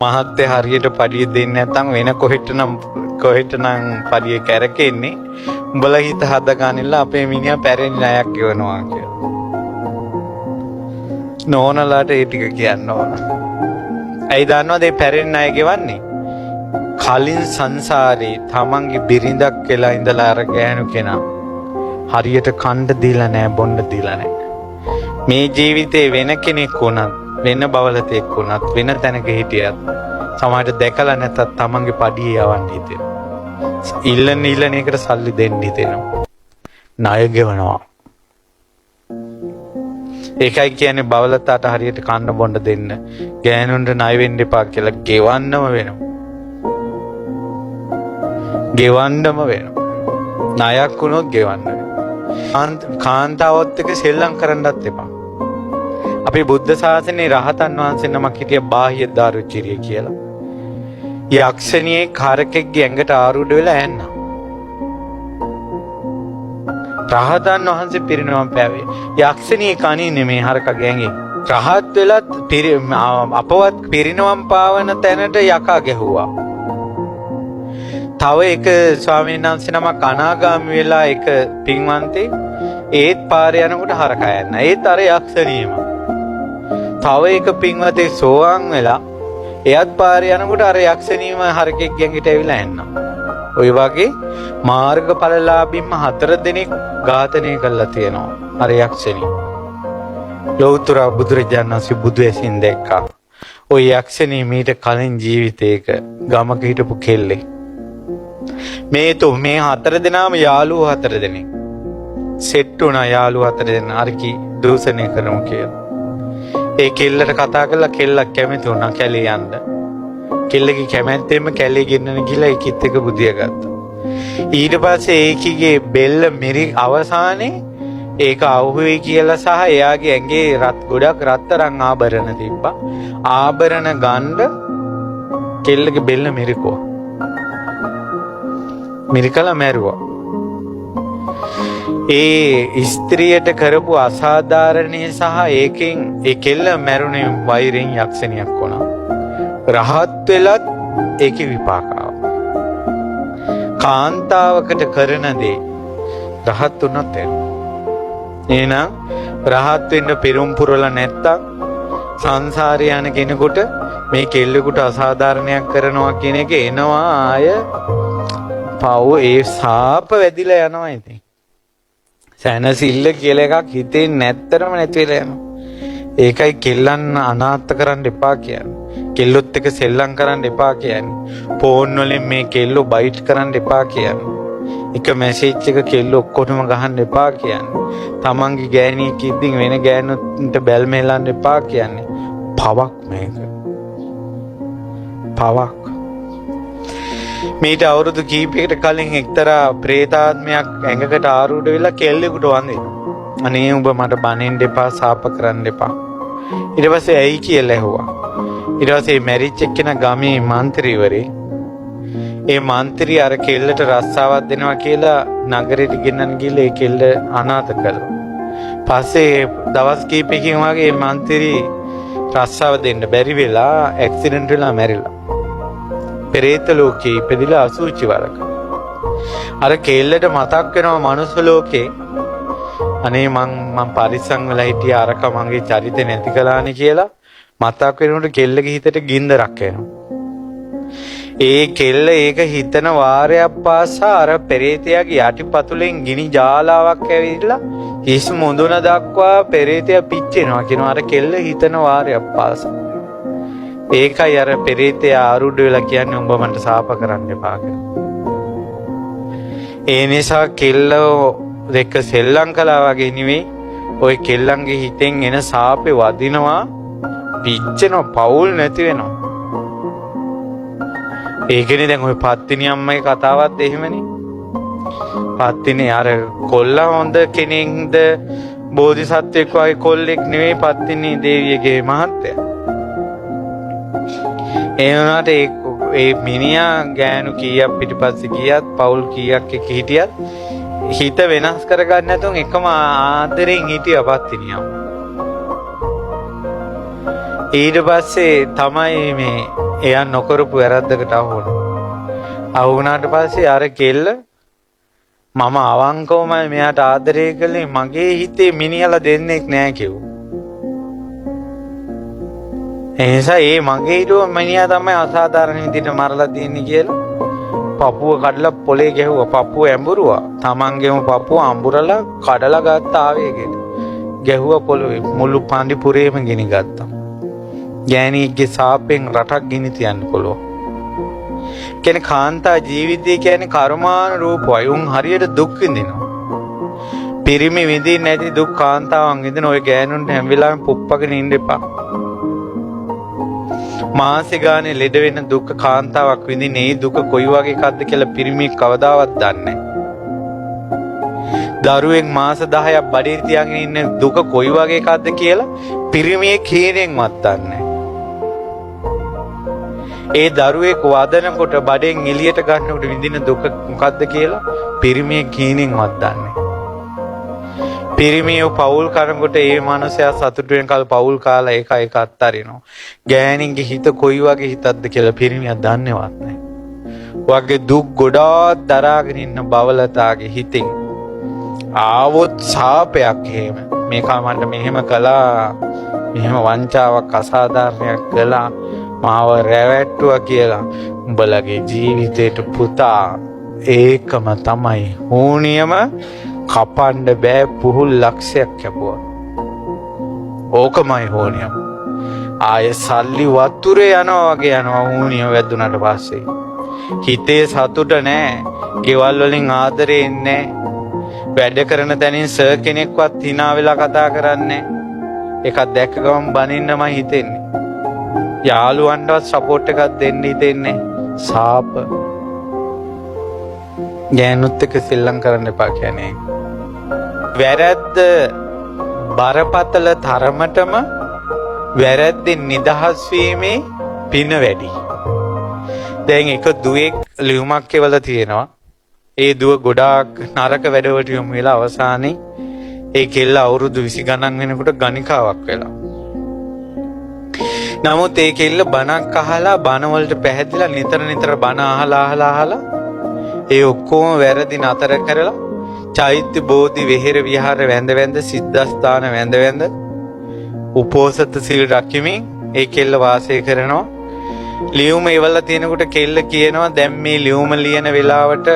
මහත්තයා හරියට පඩිය දෙන්නේ නැත්නම් වෙන කොහෙටනම් කොහෙටනම් පඩිය කැරකෙන්නේ. උඹලා හිත හදගන්නilla අපේ මිනිහා පැරණි ණයක් ගෙවනවා කියලා. නෝනලාට ඒ ටික කියන්න ඕන. ඇයි දන්නවද ඒ පැරණි ණය ගෙවන්නේ? කලින් සංසාරේ තමන්ගේ බිරිඳක් වෙලා ඉඳලා අර ගෑනු කෙනා හරියට කණ්ඩ දීලා නෑ, බොන්න දීලා නෑ. මේ ජීවිතේ වෙන කෙනෙක් වුණත්, වෙන බවලතෙක් වුණත්, වෙන තැනක හිටියත් සමහරට දැකලා නැතත් තමන්ගේ පඩිය යවන්න හිතෙනවා. ඉල්ලන ඉල්ලන එකට සල්ලි දෙන්න හිතෙනවා. ණය ගෙවනවා. ඒකයි කියන්නේ බවලතාට හරියට කන්න බොන්න දෙන්න. ගෑනුන්ට ණය වෙන්න එපා කියලා. ගෙවන්නම වෙනවා. ගෙවන්නම වෙනවා. ණයක් වුණොත් ගෙවන්න වෙනවා. කාන්තාවත් එක්ක සෙල්ලම් කරන්නත් එපා. අපේ බුද්ධ ශාසනයේ රහතන් වහන්සේ නමක් හිටිය බාහ්‍ය දාරුචිරිය කියලා. යක්ෂණියේ හරකෙක්ගේ ඇඟට ආරූඪ වෙලා ඇන්නා. රහතන් වහන්සේ පිරිනිවන් පෑවේ. යක්ෂණියේ කණින්නේ නෙමේ හරකගේ ඇඟේ. රහත් වෙලත් අපවත් පිරිනිවන් පාවන තැනට යකා ගැහුවා. තව එක ස්වාමීන් වහන්සේ නමක් අනාගාමී වෙලා එක පින්වන්තේ ඒත් පාරේ යනකොට හරකා යන්න. ඒත් අර යක්ෂණියම. තව එක පින්වතේ සෝවාන් වෙලා එයත් පාරේ යනකොට අර යක්ෂණියම හරකෙක් ගැඟට ඇවිල්ලා එන්නවා. ඔය වගේ මාර්ගඵලලාභින්ම 4 දෙනෙක් ඝාතනය කරලා තියෙනවා අර යක්ෂණිය. ලෞතර බුදුරජාණන් වහන්සේ බුදු ඇසින් දැක්කා. ඔය යක්ෂණිය මීට කලින් ජීවිතයක ගමක හිටපු කෙල්ලෙක්. මේ තු මේ 4 දෙනාම යාළුවෝ 4 දෙනෙක්. සෙට් වුණා යාළුවෝ 4 දෙනා අර කි දූෂණය කරමු කියලා. ඒ කෙල්ලට කතා කරලා කෙල්ලක් කැමති වුණා කැලේ යන්න. කෙල්ලගේ කැමැත්තෙන්ම කැලේ ගෙන්නන ගිහලා ඒකිත් එක බුදිය ගත්තා. ඊට පස්සේ ඒකිගේ බෙල්ල මිරි අවසානයේ ඒක අවුවේ කියලා සහ එයාගේ ඇඟේ රත් ගොඩක් රත්තරන් ආභරණ තිබ්බා. ආභරණ ගන්න කෙල්ලගේ බෙල්ල මිරිකුවා. මිරිකලා මැරුවා. ඒ ස්ත්‍රියට කරපු අසාධාරණය සහ ඒකෙන් ඒ කෙල්ල මැරුණේ වෛරෙන් යක්ෂණියක් වුණා. රහත් වෙලත් ඒකේ විපාක ආවා. කාන්තාවකට කරන දේ රහත් වුණත් එනවා. එහෙනම් රහත් වෙන්න පෙරුම් පුරලා නැත්තම් සංසාරේ යන කෙනෙකුට මේ කෙල්ලෙකුට අසාධාරණයක් කරනවා කියන එක එනවා. ආය පව් ඒ සාප වැදිලා යනවා. ඉතින් සැනසිල්ල කියලා එකක් හිතේ නැත්තරම නැති වෙලා යනවා. ඒකයි කෙල්ලන් අනාථ කරන්න එපා කියන්නේ. කෙල්ලොත් එක්ක සෙල්ලම් කරන්න එපා කියන්නේ. ෆෝන් වලින් මේ කෙල්ලෝ බයිට් කරන්න එපා කියන්නේ. එක මැසේජ් එක කෙල්ලෝ ඔක්කොටම ගහන්න එපා කියන්නේ. තමන්ගේ ගෑණියෙක් ඉද්දින් වෙන ගෑනුන්ට බැල්ම හෙලන්න එපා කියන්නේ. පවක් මේක. පවක්. මීට අවුරුදු කීපයකට කලින් එක්තරා ප්‍රේතාත්මයක් ඇඟකට ආරූඪ වෙලා කෙල්ලෙකුට වඳිනවා. අනේ උඹ මට බනින්න එපා, සාප කරන්න එපා. ඊට පස්සේ ඇයි කියලා ඇහුවා. ඊට පස්සේ මේ මැරිච්ච එක්කෙනා ගමේ මන්ත්‍රීවරේ. ඒ මන්ත්‍රී අර කෙල්ලට රස්සාවක් දෙනවා කියලා නගරෙට ගෙන්නන් ගිහලා ඒ කෙල්ල අනාථ කළා. පස්සේ දවස් කීපයකින් වගේ මේ මන්ත්‍රී රස්සාව දෙන්න බැරි වෙලා ඇක්සිඩන්ට් වෙලා මැරිලා. පෙරේත ලෝකේ ඉපදිලා අසුචි වරක. අර කෙල්ලට මතක් වෙනවා මනුස්ස ලෝකේ අනේ මං මං පරිස්සම් වෙලා හිටියා, අරක මගේ චරිතේ නැති කළානේ කියලා මතක් වෙනකොට කෙල්ලගේ හිතට ගින්දරක් එනවා. ඒ කෙල්ල ඒක හිතන වාරයක් පාසා අර පෙරේතයාගේ යටිපතුලෙන් ගිනි ජාලාවක් ඇවිල්ලා හිස් මුදුන දක්වා පෙරේතයා පිච්චෙනවා කියනවා අර කෙල්ල හිතන වාරයක් පාසා. ඒකයි අර පෙරේතයා ආරූඪ වෙලා කියන්නේ උඹ මන්ට සාප කරන්න එපා කියලා. ඒ නිසා කෙල්ලෝ දෙක සෙල්ලම් කළා වගේ නෙවෙයි, ඔය කෙල්ලන්ගේ හිතෙන් එන සාපේ වදිනවා, පිච්චෙනවා, පවුල් නැති වෙනවා. ඒකනේ දැන් ඔය පත්තිනි අම්මගේ කතාවත් එහෙමනේ. පත්තිනි අර කොල්ලා හොඳ කෙනෙක්ද බෝධිසත්වෙක් වගේ කොල්ලෙක් නෙවෙයි පත්තිනි දේවියගේ මහත්තයා. ඒ වුණාට ඒ ඒ මිනිහා ගෑනු කීයක් පිටිපස්සේ ගියත් පවුල් කීයක් එක්ක හිටියත් හිත වෙනස් කරගන්න නැතුව එකම ආදරෙන් හිටියා පත්තිනි අම්මා. ඊට පස්සේ තමයි මේ එයා නොකරපු වැරද්දකට අහු වුණා. අහු වුණාට පස්සේ අර කෙල්ල මම අවංකවමයි මෙයාට ආදරය කළේ, මගේ හිතේ මිනිහලා දෙන්නෙක් නෑ කිව්වා. ඒ නිසා ඒ මගේ හිතුව මිනිහා තමයි අසාධාරණ විදිහට මරලා තියෙන්නේ කියලා පපුව කඩලා පොලේ ගැහුවා. පපුව ඇඹුරුවා. තමන්ගේම පපුව අඹුරලා කඩලා ගත්ත ආවේගෙට. ගැහුවා පොළොවේ. මුළු පන්දිපුරේම ගිනි ගත්තා. ගෑණියෙක්ගේ සාපෙන් රටක් ගිනි තියන්න පුළුවන්. කියන්නේ කාන්තා ජීවිතය කියන්නේ කර්මානුරූපවයි. උන් හරියට දුක් විඳිනවා. පිරිමි විඳින්නේ නැති දුක් කාන්තාවන් විඳින ඔය ගෑනුන්ට හැම වෙලාවෙම පුප්පගෙන ඉන්න එපා. මාසෙ ගානේ ලෙඩ වෙන දුක කාන්තාවක් විඳින ඒ දුක කොයි වගේ එකක්ද කියලා පිරිමියෙක් කවදාවත් දන්නේ නැහැ. දරුවෙක් මාස 10ක් බඩේ තියාගෙන ඉන්න දුක කොයි වගේ එකක්ද කියලා පිරිමියෙක් හීනෙන්වත් දන්නේ නැහැ. ඒ දරුවෙක් වදනකොට බඩෙන් එළියට ගන්නකොට විඳින දුක මොකද්ද කියලා පිරිමියෙක් හීනෙන්වත් දන්නේ නැහැ. පිරිමියෝ පවුල් කරනකොට ඒ මනුස්සයා සතුටු වෙනකල් පවුල් කාලා ඒක එක අත්තරිනවා. ගෑණින්ගේ හිත කොයි වගේ හිතක්ද කියලා පිරිමියා දන්නේවත් නැහැ. වගේ දුක් ගොඩාක් දරාගෙන ඉන්න බවලතාගේ හිතින් ආවොත් සාපයක් එහෙම. මේකා මන්ට මෙහෙම කළා, මෙහෙම වංචාවක් අසාධාරණයක් කළා, මාව රැවැට්ටුවා කියලා උඹලගේ ජීවිතේට පුතා ඒකම තමයි හෝනියම කපන්න බෑ පුහුල් ලක්ෂයක් කැපුවා. ඕකමයි හෝනියම. ආය සල්ලි වතුරේ යනවා වගේ යනවා හෝනියම වැදුනට පස්සේ. හිතේ සතුට නෑ. ගෙවල් වලින් ආදරේ එන්නේ නෑ. වැඩ කරන තැනින් සර් කෙනෙක්වත් හිනා වෙලා කතා කරන්නේ නෑ. එකක් දැක්ක ගමන් බනින්නමයි හිතෙන්නේ. යාළුවන්ටවත් සපෝට් එකක් දෙන්න හිතෙන්නේ සාප. ගෑනුත් එක්ක සෙල්ලම් කරන්න එපා කියන්නේ. වැරැද්ද බරපතල තරමටම වැරැද්දෙන් නිදහස් වීමේ පින වැඩි. දැන් එක දුවෙක් ලියුමක් එවලා තියෙනවා. ඒ දුව ගොඩාක් නරක වැඩවලට යොමු වෙලා අවසානයේ ඒ කෙල්ල අවුරුදු 20 ගණන් වෙනකොට ගණිකාවක් වෙලා. නමුත් ඒ කෙල්ල බණක් අහලා බණ වලට පැහැදිලා නිතර නිතර බණ අහලා අහලා අහලා ඒ ඔක්කොම වැරදි නතර කරලා චෛත්‍ය බෝධි වෙහෙර විහාර වැඳ වැඳ සිද්ධාස්ථාන වැඳ වැඳ උපෝසත සිල් රකිමින් ඒ කෙල්ල වාසය කරනවා. ලියුම එවලා තියෙනකොට කෙල්ල කියනවා දැන් මේ ලියුම ලියන වෙලාවට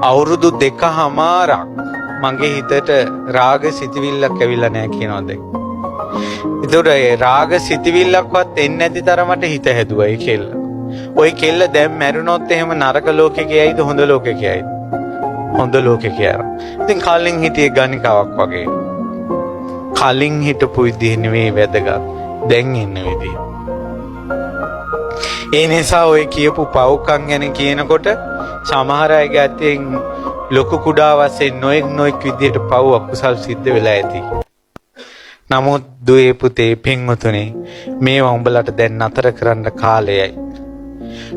අවුරුදු 2.5ක් මගේ හිතට රාග සිතිවිල්ලක් ඇවිල්ලා නැහැ කියනවා දැන්. ඒතකොට ඒ රාග සිතිවිල්ලක්වත් එන්නේ නැති තරමට හිත හැදුවා ඒ කෙල්ල. ඔය කෙල්ල දැන් මැරුණොත් එහෙම නරක ලෝකෙක යයිද හොඳ ලෝකෙක යයිද? හොඳ ලෝකෙක යනවා. ඉතින් කලින් හිටියේ ගණිකාවක් වගේ. කලින් හිටපු විදිහ නෙවෙයි වැදගත්. දැන් ඉන්න විදිහ. ඒ නිසා ඔය කියපු පව්කම් ගැන කියනකොට සමහර අයගේ අතින් ලොකු කුඩා වශයෙන් නොයෙක් නොයෙක් විදිහට පව් අකුසල් සිද්ධ වෙලා ඇති. නමුත් දුවේ පුතේ පින්වතුනි, මේවා උඹලට දැන් නතර කරන්න කාලයයි.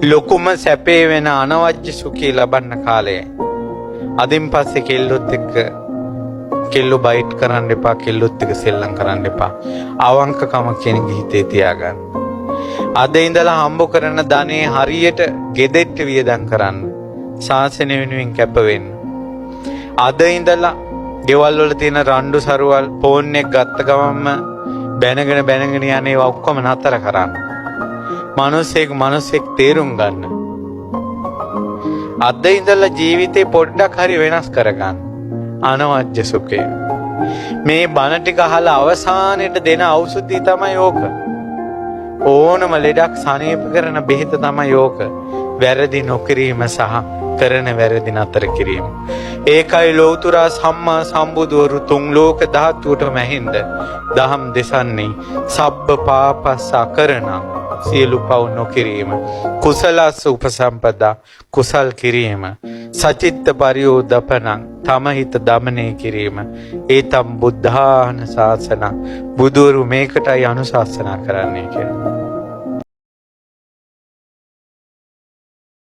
ලොකුම සැපේ වෙන අනවජ්‍ය සුඛය ලබන්න කාලයයි. අදින් පස්සේ කෙල්ලොත් එක්ක කෙල්ලෝ බයිට් කරන්න එපා, කෙල්ලොත් එක්ක සෙල්ලම් කරන්න එපා. අවංකකම කියන එක හිතේ තියාගන්න. අද ඉඳලා හම්බ කරන ධනෙ හරියට ගෙදෙට්ට වියදම් කරන්න. ශාසනය වෙනුවෙන් කැප වෙන්න. අද ඉඳලා ගෙවල් වල තියෙන රණ්ඩු සරුවල් ෆෝන් එක ගත්ත ගමන්ම බැනගෙන බැනගෙන යන ඒවා ඔක්කොම නතර කරන්න. මිනිස්සෙක් මිනිස්සෙක් තේරුම් ගන්න. අද ඉඳලා ජීවිතේ පොඩ්ඩක් හරි වෙනස් කරගන්න. අනවජ්‍ය සුඛය. මේ බණ ටික අහලා අවසානයේට දෙන ඖෂධය තමයි ඕක. ඕනම ලෙඩක් සනීප කරන බෙහෙත තමයි ඕක. වැරදි නොකිරීම සහ කරන වැරදි නතර කිරීම. ඒකයි ලෞතුරා සම්මා සම්බුදුවරු තුන් ලෝක ධාතුවටම ඇහෙන්ද දහම් දෙසන්නේ සබ්බ පාපස්ස අකරණං, සියලු පව් නොකිරීම, කුසලස්ස උපසම්පදා, කුසල් කිරීම, සචිත්ත පරියෝදපනං, තම හිත දමනය කිරීම, ඒතම් බුද්ධාන ශාසනං, බුදුවරු මේකටයි අනුශාසනා කරන්නේ කියලා.